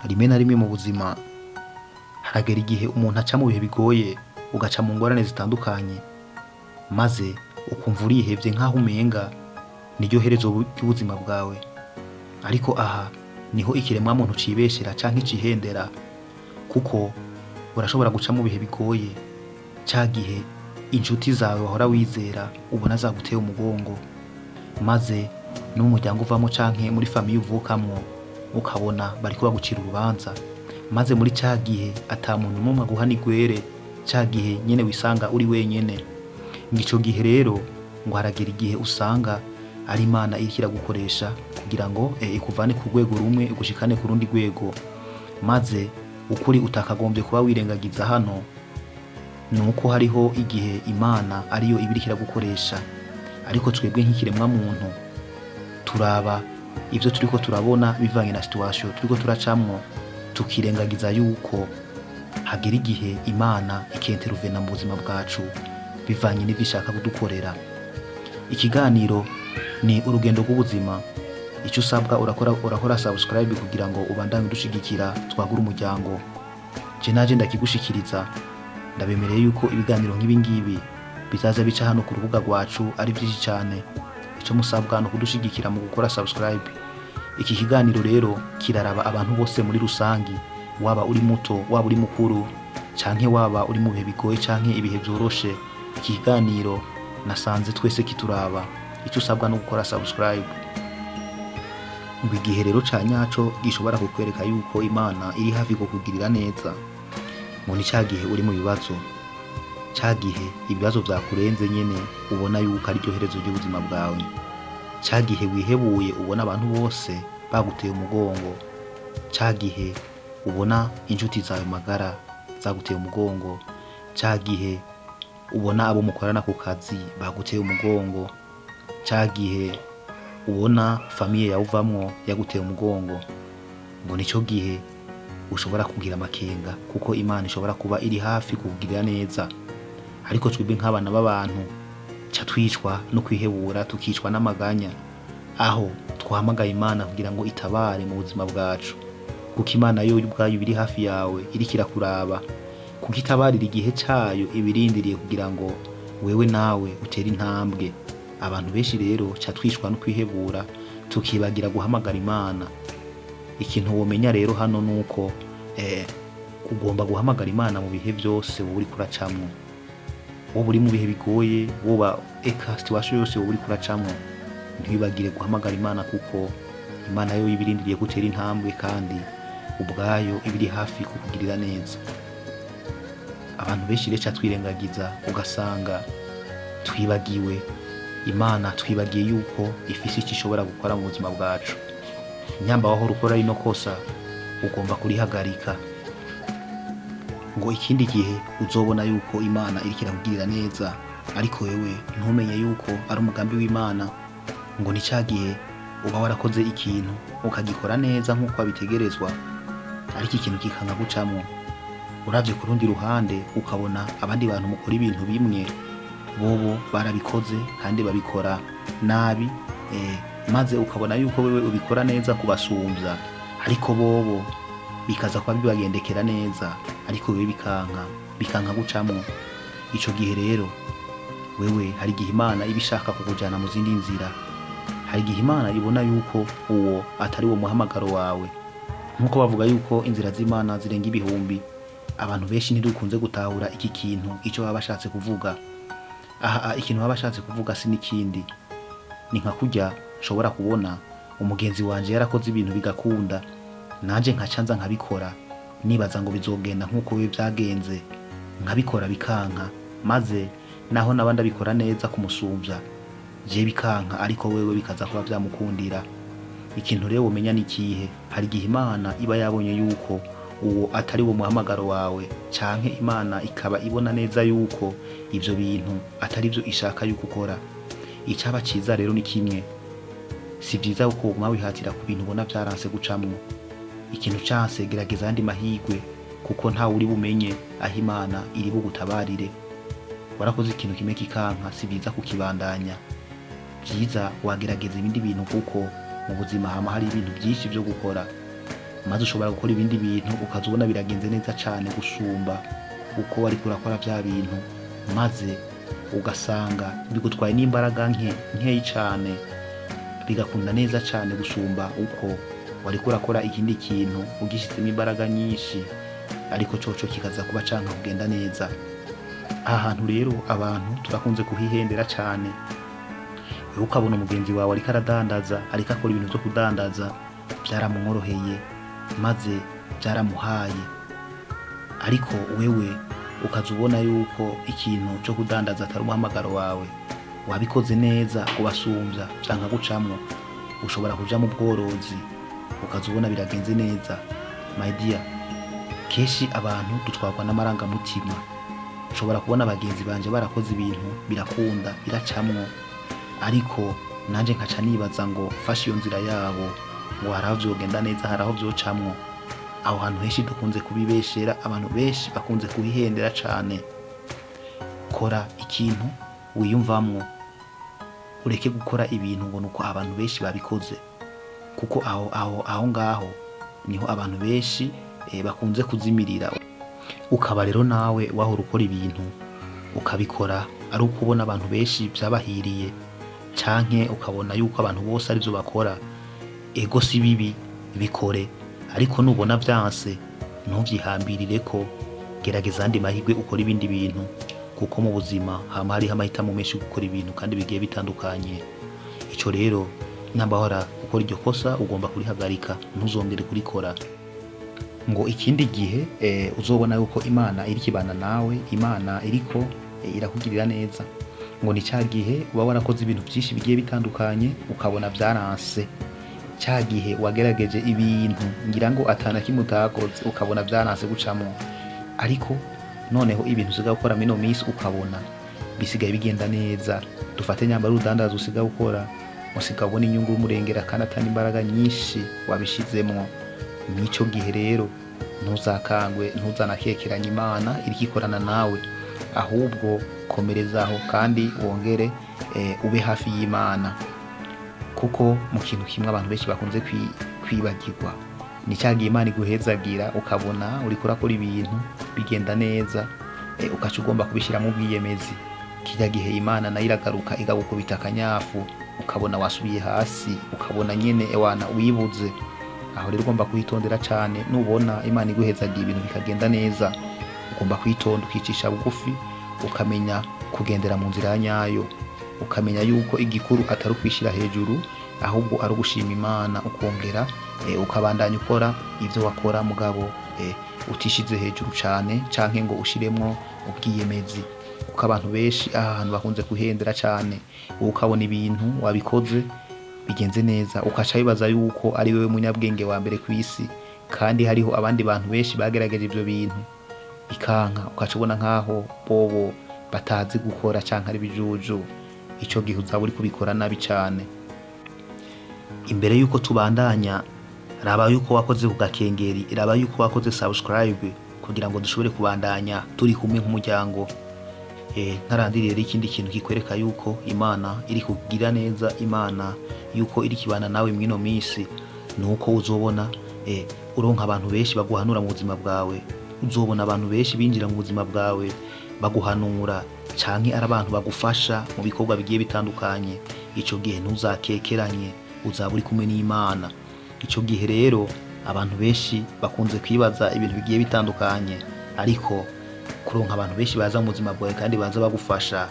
Rimwe na rimwe mu buzima haragera igihe umuntu aca mu bihe bigoye, ugaca mu ngorane zitandukanye, maze ukumva urihevye nk'aho umenga niryo herezo ry'ubuzima bwawe. Ariko aha niho ikiremwa muntu cibeshera canke cihendera, kuko urashobora guca mu bihe bigoye, ca gihe inshuti zawe wahora wizera ubona zaguteye umugongo, maze no mu muryango uvamwo canke muri famille uvukamwo ukabona bariko bagucira urubanza, maze muri ca gihe ata muntu n'umwe aguha n'igwere, ca gihe nyene wisanga uri wenyene. Ico gihe rero ngo haragera igihe usanga ari Imana iriko iragukoresha kugira ngo ikuvane ku rwego rumwe igushikane ku rundi rwego. Maze ukuri utakagombye kuba wirengagiza hano nuko hariho igihe Imana ariyo iba iriko iragukoresha, ariko twebwe nk'ikiremwa muntu turaba ivyo turiko turabona bivanye na situation turiko turacamwo, tukirengagiza yuko hagera igihe Imana ikintervena mu buzima bwacu bivanye n'ivyo ishaka kudukorera. Ikiganiro ni Urugendo rw'Ubuzima. Ico usabwa, urakora subscribe kugira ngo ubandanye udushigikira, twagure umuryango. Je naje ndakigushikiriza, ndabemereye yuko ibiganiro nk'ibi ngibi bizaza bica hano ku rubuga rwacu ari vyinshi cane. Ico musabwa ni ukudushigikira mu gukora subscribe. Iki kiganiro rero kiraraba abantu bose muri rusangi, waba uri muto, waba uri mukuru, canke waba uri mu bihe bigoye canke ibihe vyoroshe. Iki kiganiro nasanze twese kituraba. Ico usabwa no gukora subscribe. Ngo igihe rero ca nyaco gishobora kukwereka yuko Imana iri hafi kukugirira neza, ngo ni ca gihe uri mu bibazo, ca gihe ibibazo vyakurenze nyene, ubona yuko ari ryo herezo ry'ubuzima bwawe, ca gihe wihebuye, ubona abantu bose baguteye umugongo, ca gihe ubona inshuti zawe magara zaguteye umugongo, ca gihe ubona abo mukorana ku kazi baguteye umugongo, ca gihe ubona famille yawe uvamwo yaguteye umugongo, ngo nico gihe ushobora kugira amakenga, kuko Imana ishobora kuba iri hafi kukugirira neza. Ariko twebwe nk'abana b'abantu ca twicwa no kwihebura, tukicwa n'amaganya, aho twahamagaye Imana kugira ngo itabare mu buzima bwacu, kuko Imana yo ubwayo iri hafi yawe, iriko irakuraba, kuko itabarira igihe cayo, ibirindiriye kugira ngo wewe nawe utere intambwe. Abantu benshi rero ca twicwa no kwihebura, tukibagira guhamagara Imana. Ikintu womenya rero hano nuko ugomba guhamagara Imana mu bihe vyose wowe uriko uracamwo, wowe uri mu bihe bigoye, woba eka situation yose wowe uriko uracamwo, ntiwibagire guhamagara Imana, kuko Imana yo ibirindiriye gutera intambwe, kandi ubwayo iba iri hafi kukugirira neza. Abantu benshi rero ca twirengagiza, ugasanga twibagiwe Imana, twibagiye yuko ifise icyo ishobora gukora mu buzima bwacu. Nyamba wahora ukora rino kosa, ugomba kurihagarika. Ngo ikindi gihe uzobona yuko Imana iriko irakugirira neza, ariko wewe ntumenye yuko ari umugambi w'Imana, ngo ni ca gihe uba warakoze ikintu ukagikora neza nk'uko wabitegerezwa, ariko ikintu kikanga gucamwo. Uravye ku rundi ruhande, ukabona abandi bantu mukora ibintu bimwe bobo barabikoze kandi babikora nabi, maze ukabona yuko wewe ubikora neza kubasumvya, ariko bobo bikaza kuba bibagendekera neza, ariko wewe bikanka gucamwo. Ico gihe rero wewe hari igihe Imana iba ishaka kukujana mu zindi nzira. Hari igihe Imana ibona yuko uwo atari wo muhamagaro wawe. Nk'uko bavuga yuko inzira z'Imana zirenga ibihumbi, abantu benshi ntidukunze gutahura iki kintu, icyo baba bashatse kuvuga aha. Ikintu baba bashatse kuvuga si n'ikindi, ni nka kurya nshobora kubona umugenzi wanje yarakoze ibintu bigakunda, nanje nkaca nza nkabikora, nibaza ngo bizogenda nk'uko we vyagenze, nkabikora bikanka, maze naho naba ndabikora neza kumusumvya, je bikanka, ariko wewe bikaza kuba vyamukundira. Ikintu rero womenya ni ikihe? Hari igihe Imana iba yabonye yuko uwo atari wo muhamagaro wawe, canke Imana ikaba ibona neza yuko ivyo bintu atari vyo ishaka yuko ukora. Icaba ciza rero ni kimwe: si vyiza ko woguma wihatira ku bintu ubona vyaranse gucamwo. Ikintu canse, gerageza ayandi mahirwe, kuko ntawe uri bumenye aho Imana iri bugutabarire. Warakoze ikintu kimwe kikanka, si vyiza kukibandanya. Vyiza wagerageza ibindi bintu, kuko mu buzima hama hari ibintu vyinshi vyo gukora. Maze ushobora gukora ibindi bintu ukaza ubona biragenze neza cane gusumba uko wariko urakora vya bintu, maze ugasanga bigutwaye n'imbaraga nke nkeyi cane, bigakunda neza cane gusumba uko wariko urakora ikindi kintu ugishizemo imbaraga nyinshi, ariko coco kikaza kuba canka kugenda neza. Aha hantu rero abantu turakunze kuhihendera cane. Wewe ukabona umugenzi wawe ariko aradandaza, ariko akora ibintu vyo kudandaza, vyaramworoheye maze vyaramuhaye, ariko wewe ukaza ubona yuko ikintu co kudandaza atari umuhamagaro wawe. Wabikoze neza kubasumvya, vyanka gucamwo. Ushobora kuja mu bworozi ukaza ubona biragenze neza. My dear, kenshi abantu dutwarwa n'amarangamutima. Ushobora kubona bagenzi banje barakoze ibintu birakunda biracamwo, ariko nanje nkaca nibaza ngo fashe iyo nzira yabo, ngo hari aho vyogenda neza, hari aho vyocamwo. Aho hantu henshi dukunze kubibeshera, abantu benshi bakunze kuhihendera cane. Kora ikintu wiyumvamwo, ureke gukora ibintu ngo nuko abantu benshi babikoze, kuko aho ngaho niho abantu benshi bakunze kuzimirira. Ukaba rero nawe wahora ukora ibintu ukabikora ari uko ubona abantu benshi vyabahiriye, canke ukabona yuko abantu bose arivyo bakora. Ego, si bibi, bikore, ariko nubona vyanse ntuvyihambirireko, gerageza ayandi mahirwe, ukora ibindi bintu, kuko mu buzima hama hariho amahitamo menshi yo gukora ibintu kandi bigiye bitandukanye. Ico rero, namba wahora ukora iryo kosa, ugomba kurihagarika, ntuzongere kurikora. Ngo ikindi gihe uzobona yuko Imana iriko ibana nawe, Imana iriko irakugirira neza, ngo ni ca gihe uba warakoze ibintu vyinshi bigiye bitandukanye ukabona vyaranse, ca gihe wagerageje ibintu ngira ngo atana kimwe utakoze ukabona vyaranse gucamwo, ariko noneho ibintu usigaye ukora mino misi ukabona bisigaye bigenda neza. Dufate nyambara urudandaza usigaye ukora, usigaye ubona inyungu y'umurengera kandi atari imbaraga nyinshi wabishizemwo. Mw'ico gihe rero ntuzakangwe, ntuzanakekeranye Imana iriko ikorana nawe, ahubwo komerezaho kandi wongere ube hafi y'Imana. Kuko mu kintu kimwe abantu benshi bakunze kwibagirwa ni ca gihe Imana iguhezagira, ukabona uriko urakora ibintu bigenda neza, ukaca ugomba kubishiramwo ubwiyemezi. Kirya gihe Imana nayo iragaruka ikagukubita akanyafu, ukabona wasubiye hasi, ukabona nyene ewana wibuze. Aho rero ugomba kuhitondera cane. Nubona Imana iguhezagiye ibintu bikagenda neza, ugomba kwitonda, ukicisha bugufi, ukamenya kugendera mu nzira ya nyayo, ukamenya yuko igikuru atari ukwishira hejuru, ahubwo ari ugushima Imana, ukongera ukabandanya ukora ivyo wakora, mugabo utishize hejuru cane canke ngo ushiremwo ubwiyemezi, kuko abantu benshi aha hantu bakunze kuhendera cane. Wowe ukabona ibintu wabikoze bigenze neza, ukaca wibaza yuko ari wewe munyabwenge wa mbere kw'isi, kandi hariho abandi bantu benshi bagerageje ivyo bintu bikanka, ukaca ubona nkaho bobo batazi gukora canke ari ibijuju. Ico gihe uzaba uriko ubikora nabi cane. Imbere yuko tubandanya, raba yuko wakoze ku gakengeri, raba yuko wakoze subscribe kugira ngo dushobore kubandanya turi kumwe nk'umuryango. Ntarandiriye rero, ikindi kintu kikwereka yuko Imana iri kugira neza, Imana yuko iri kibana nawe mw'ino misi, nuko uzobona uronka abantu benshi baguhanura mu buzima bwawe. Uzobona abantu benshi binjira mu buzima bwawe baguhanura, canke ari abantu bagufasha mu bikorwa bigiye bitandukanye. Ico gihe ntuzakekeranye, uzaba uri kumwe n'Imana. Ico gihe rero abantu benshi bakunze kwibaza ibintu bigiye bitandukanye, ariko kuronka abantu benshi baza mu buzima bwawe kandi baza bagufasha,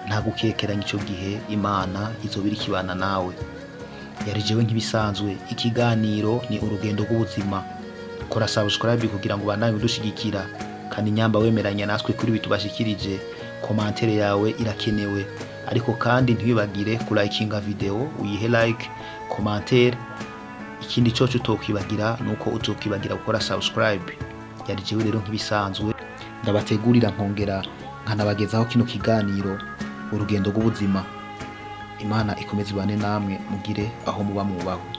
nta gukekeranya, ico gihe Imana izoba iriko ibana nawe. Yari jewe nk'ibisanzwe, ikiganiro ni Urugendo rw'Ubuzima. Kora subscribe kugira ngo ubandanye udushigikira, kandi nyamba wemeranya natwe kuri ibi tubashikirije, commentaire yawe irakenewe. Ariko kandi ntiwibagire kurayikinga video, uyihe like, commentaire. Ikindi coco utokwibagira nuko utokwibagira gukora subscribe. Yari jewe rero nk'ibisanzwe, ndabategurira nkongera nkanabagezaho kino kiganiro Urugendo rw'Ubuzima. Imana ikomeze ibane namwe, mugire aho muba mubahwe.